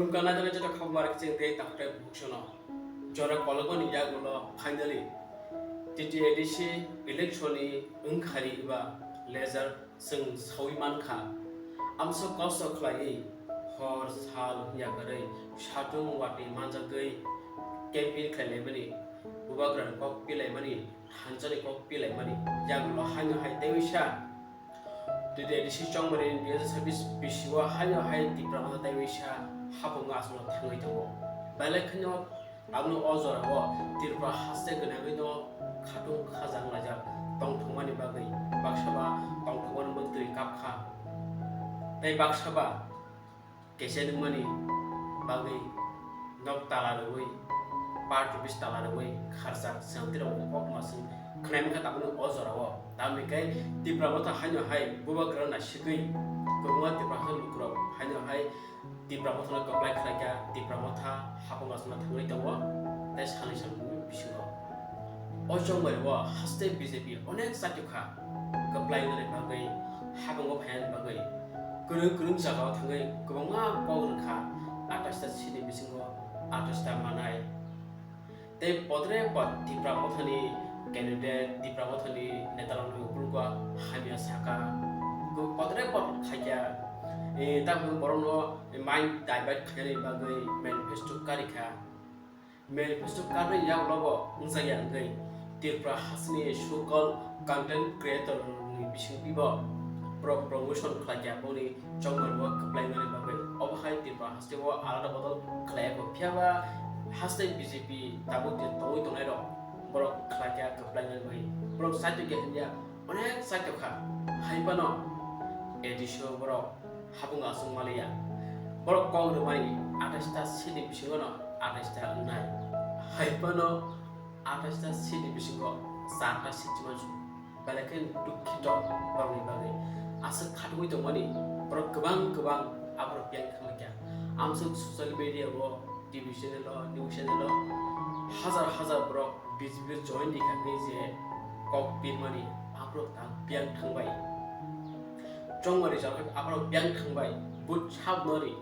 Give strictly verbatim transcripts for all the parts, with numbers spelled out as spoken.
Khulumkha naitoknai joto khakmar kching tei takhukthai bukhuksano. Jora kolokmani yagulo finally T T A D C election ni wngkhari eba result chwng saui mankha. Amso kosto khlaiwi hor sal yakarwi satung watwi manjagwi campaign khlailaimani, bubagrani kok pilaimani, thansa ni kok pilaimani yagulo haino hai teiwisa T T A D C chongmani dui hazar sabis bisio haino hai Tipra Motha teiwisa hapung aswkno thangwi tongo. Belai kheno aboni o jorao Tripura haste gwnangwino khatung khajang laijak tongthokmani bagwi, baksa ba tongthokmani mwktwi kapkha tei baksa ba kese nungmani bagwi nok tala rwui, part office tala rwui kharjak swnamtwi rok kokma sing khwnai mankha tabukni o jorao. Tamni khe Tipra Motha haino hai bubagra naisigwi kwbangma Tipra Motha lukurok haino hai Tipra Mothano kwplai khlaikha, Tipra Motha hapung aswkno thangwi tongo tei salni samungni bisingo. O chongmani o haste B J P onek chaitokha kwplai wngnani bagwi, hapungo phainani bagwi, kwrwng kwrwng jagao thangwi kwbangma kok rwkha, atais ta seat ni bisingo atais ta manai. Tei podre pod Tipra Mothani candidate, Tipra Mothani netarokni ukulgo hamya saka, podre pod khaikha, eh, tamoni borokno mind divert khainani bagwi manifesto karikha. Manifesto karwi yagulobo wngjakya hwnkhe Tripura hasteni so-called content creator ni bisingtwi bo borok promotion khlaikha boni chongmani o kwplai wngnani bagwi. Obo hai Tripura hasteo alada bodol khlaiya kho, phiyaba haste B J P tabuk je tongwi tongnai rok borok khlaikha kwplai wngnani bagwi. Borok chaitokya hinya onek chaitokha, hai phano A D C o borok hapung aswk maliya. Borok kok rwmani atais ta seat ni bisingo no atais ta wngnai. Hai phano atais ta seat ni bisingo char ta seat se mansu. Belai khe dukhito borokni bagwi. Aswk khatungwi tongmani borok kwbang kwbang aborok biyang thanglaikha. Amswk social media o, T V channel o, news channel o hajar hajar borok B J P join ni kha hwnwi je kok pirmani aborok ta biyang thangbai. Chongmani jora khe aphano biyang thangbai, but sabnori.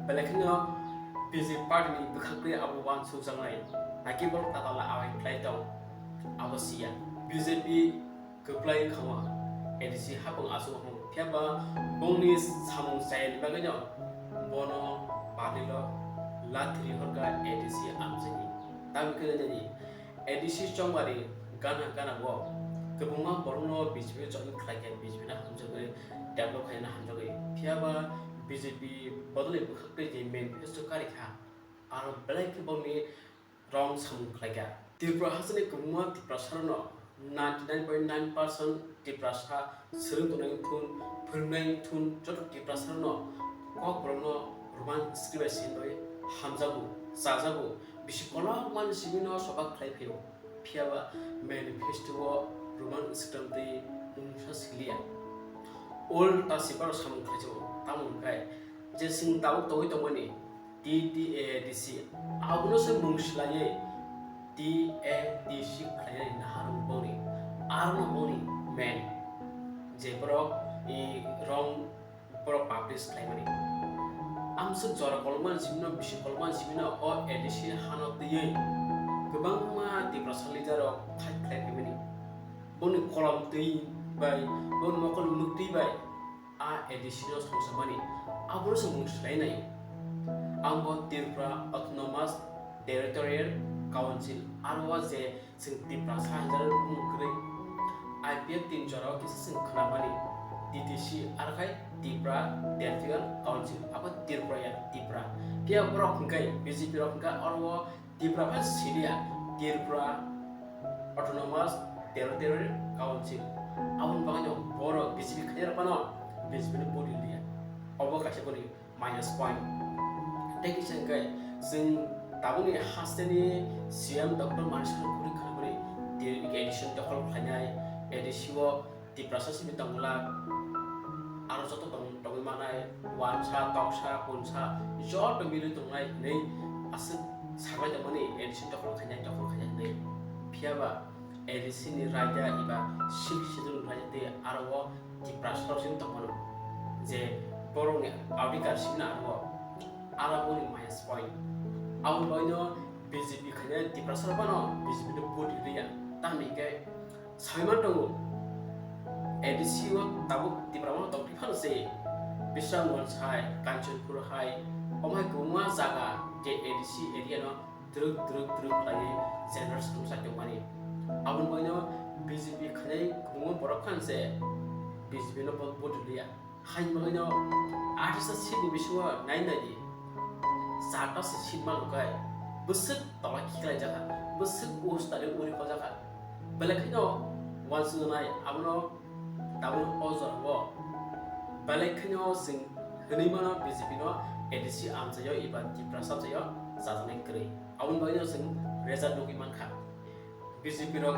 Belai kheno B J P party ni bwkhak twi abo uansukjaknai. Naki borok tatala awai khlai tong, abo siya. B J P kwplai wngkha A D C hapung aswk wngkha. Phiyaba bongni samung chayani bagwino bono public o lathiri horkha A D C amchaini. Tamni khe nini A D C chongmani gana gana o kwbangma borokno B J P join khlaikha, B J P no hamjagwi develop khaina hamjagwi. Phiyaba B J P bodolni bwkhak twi je manifesto karikha, aro belai khe bongni wrong samung khlaikha. Tripura hasteni kwbangma Tiprasarokno ninety nine point nine percent Tiprasa swrwng tongnai wngthun, phwrwngnai wngthun, joto Tiprasarokno Kokborokno Roman script bai simi bai hamjago, chajago, bisi kolokmani simino soba khlai phaio. Phiyaba manifesto o Roman script twi mungsa siliya. Ulta se borok samung khlaijago, tamo hwnkhai je chwng tabuk tongwi tongmani T T A D C, abono se mung swlaiwi T A D C khlainani naharung boni, arno boni main. Je borok, i, wrong borok publish khlaimani. Amswk jora kolokmani simino, bisi kolokmani simino o A D C hano twiwi kwbangma Tiprasa leader rok fight khlai phaimani. Boni kolom twi bai, boni mokol mwktwi bai, a A D C no songsamani, abono se mung swlai nai. Ang bo Tripura Autonomous Territorial Council, aro o je chwng Tiprasa hinjak bumung kwrwi, I P F tin jora o kisa chwng khwnamani, T T C, aro khai Tripura Territorial Council, abo Tripura ya Tripura. Phiya borok hwnkhe B J P rok hwnkhe oro o Tripura bai siliya, Tripura Autonomous Territorial Council. Aboni bagwi no borok B J P khaina phano B J P ni body liya. Obo kaisa boni minus point. Tei kisa hwnkhe chwng tabukni hasteni C M Doctor Manisha Khurui khwnamani T A D C dokhol khlainai, A D C o Tiprasa simi tongla, aro joto tong-, tongwi manai, wansa, toksa, punsa, joto milwi tongnai hinwi aswk saklai tongmani, A D C dokhol khainai, dokhol khainai hinwi. Phiyaba A D C ni raida eba Sixth Schedule ni raida tei aro o Tiprasa rok simi tongmano, je borokni adhikar simi aro o Aro boni maya spoil. Aboni bagwino B J P khainai Tiprasa rok phano B J P no vote rwya. Tamni hwnkhe saiman tongo, A D C o tabuk Tipra Motha tongthwi phano se Bisramganj hai, Kanchanpur hai, omo hai kwbangma jaga je A D C area no twrwk twrwk twrwk khlaiwi general songsa tongmani. Aboni bagwino B J P khainai kwbangma borok phano se B J P no vote rwya. Haini bagwino athasa seat ni bisingo nai nai di, charta se seat mano khe bwswk tola khiklai jakha, bwswk us tari uri kho jakha. Belai kheno uansuknai abono tabuk o jorao belai kheno chwng hwnwi mano B J P no A D C amchaio eba Tiprasa amchaio chajaknai kwrwi. Aboni bagwino chwng result nugwi mankha. B J P rok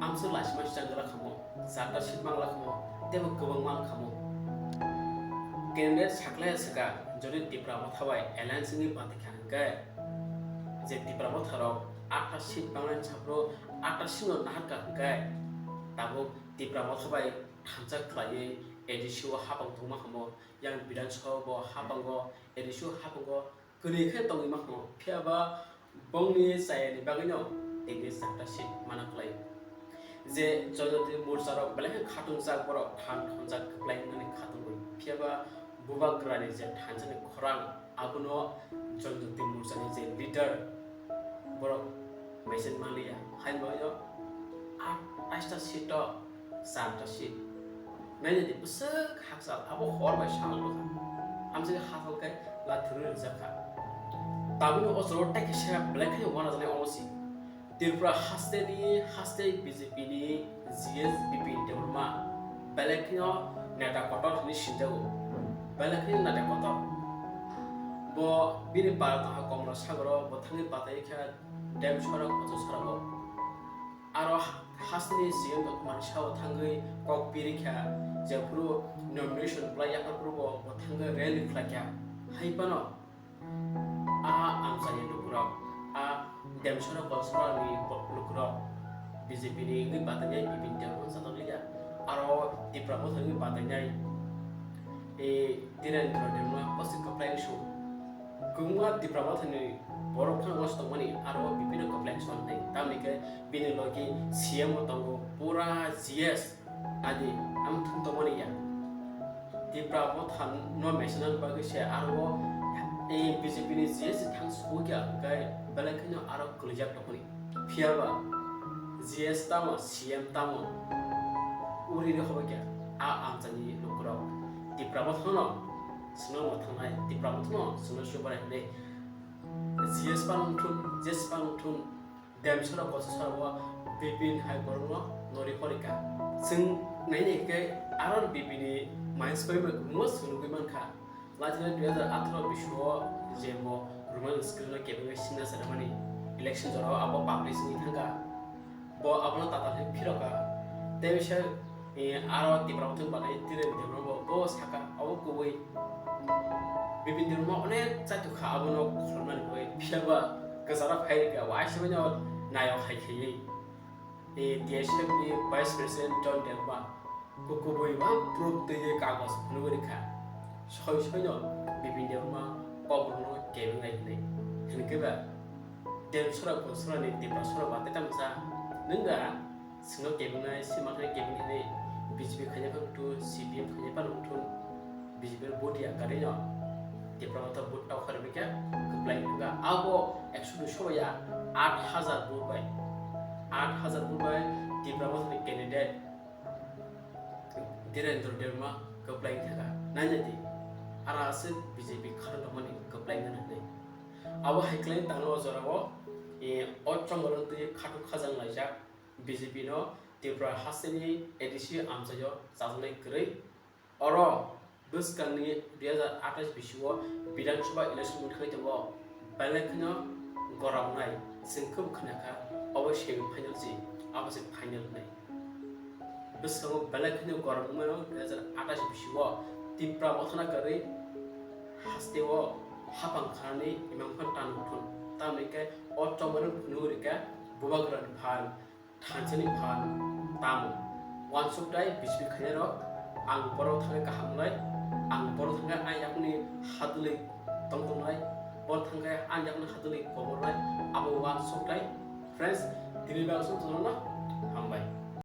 amswk laisima chang glak khamu, charta seat mang glak khamu, teibo kwbang mang khamu. Candidate saklai swkang, jodi Tipra Motha bai alliance wngwi patikha hwnkhe, je Tipra Motha rok atta seat mangnani saphuru atta seat no naharkha hwnkhe, tabuk Tipra Motha bai thansa khlaiwi A D C o hapang tongma khamu, yang Bidhan Sabha bo hapango, A D C o hapango, kwrwi khe tongwi ma khamu, phiya ba bongni chayani bagwino tini charta seat mana khlai. Je Janjati Morcha rok belai khe khatungjak, borok than thanjak kwplai wngnani khatungwi, phiya ba Bubagrani je thansani khorang abono Janjati Morchani je leader borok maichen manliya, haino attaista seat o charta seat. Nainani bwswk hakchal, abo hor bai sal bwkha. Amjagwi hathal khe lathurwi rijak kha. Tabukni o jora tei kaisa belai kheno uanajaknai omo se. Tripura hasteni, haste B J P ni G S Bipin Debbarma belai kheno neta kotor hinwi sinjago. Belai kheno neta kotor. Bo bini para tongkha Komla Sagoro, bo thangwi batai kha Demsora, Kochasora o. Aro hasteni C M Dr. Manik Saha bo thangwi kok piri kha, jephuru nomination bwlai yapharphuru bo, bo thangwi rally khlai kha. Hai phano a amchaini lukurok, a Demsora Kochasora ni lukurok B J P ni wngwi batainai Bipin Debbarma sajak liya. Aro Tipra Motha wngwi batainai, e, Dhirendra Debbarma bwswk kwplai su. Kwbangma Tipra Mothani borok phano uansuk tongmani, aro Bipin no kwplai song nai. Tamni khe bini logi C M o tongo, pura G S adi ang thum tongmani ya. Tipra Motha no maichwna bagwi se aro, e, B J P ni G S thang subo kya hwnkhe belai kheno aro kwlijak tongmani. Phiya ba G S tamo, C M tamo, uri rw hobo kya, a amchaini lukurok Tipra Motha no swngna mwthangnai, Tipra Motha no swngna chubarai hinwi G S phano wngthun, G S phano wngthun, Demsora Kochasora o Bipin hai borokno nori horika. Chwng nainai khe aro Bipin ni mai swbai bai kwbangma chwng nugwi mankha. Laithani dui hazar atharo bisio je bo Roman script no kebengwi signature rwmani election jorao abo publish wngwi thangkha. Bo abono tatal khe phirokha. Tei bisa, eh, aro Tipra Motha ni bagwi Dhirendra Debbarma bo, bo saka abo kubui. Bipin Debbarma onek chaitokha abono kholmani bagwi, phiya ba kwcharo phai rwkha, waisa mano nayok hai khaiwi. Eh, T S F ni Vice President John Debbarma kukubui ba proof twiwi kagoj phunugwi rwkha. Soi soino Bipin Debbarma kokrokno kebeng lai hwnwi. Hwnkhe ba Demsora Kochasora ni Tiprasora ba tei tamsa nwng ba chwngno kebengnai, sima khe kebeng hinwi B J P khaina phano wngthun, C P M khaina phano wngthun, B J P no vote ya kwrwino Tipra Motha vote tokha rwbaikha, kwplai wngkha. Abo ekso dui soba ya, aat hajar vote bai, aat hajar vote bai Tipra Motha ni candidate Dhirendra Debbarma kwplai wngkha. Naina di, aro aswk B J P kharwng tongmani kwplai wngkha hinwi. Abo hai khlai tangno o jorao, eh, o chongmani twi khatuk khajang laijak B J P no Tripura hasteni A D C amchaio chajaknai kwrwi. Oro bwskangni dui hazar athais bisio Bidhan Sabha election wng thangwi tongo, belai kheno gorom wngnai, chwng khe bo khna kha, obo semi final se, abo se final wngnai. Bwskango belai kheno gorom wngmano dui hazar athais bisio Tipra Mothana kwrwi hasteo hapang khanani imang phan tano thun. Tamni khe o chongmani phunugwi rwkha Bubagrani phan, thansani phan tamo. Uansuk tai B J P khainai rok, ang borok thangwi kaham wngnai, ang borok thangwi ang yakungni hadwlwi tong tongnai, bo thangkhe ang yakno khatungni kobornai, abo uansuknai. Friends, tini bagwi song tongno hambai.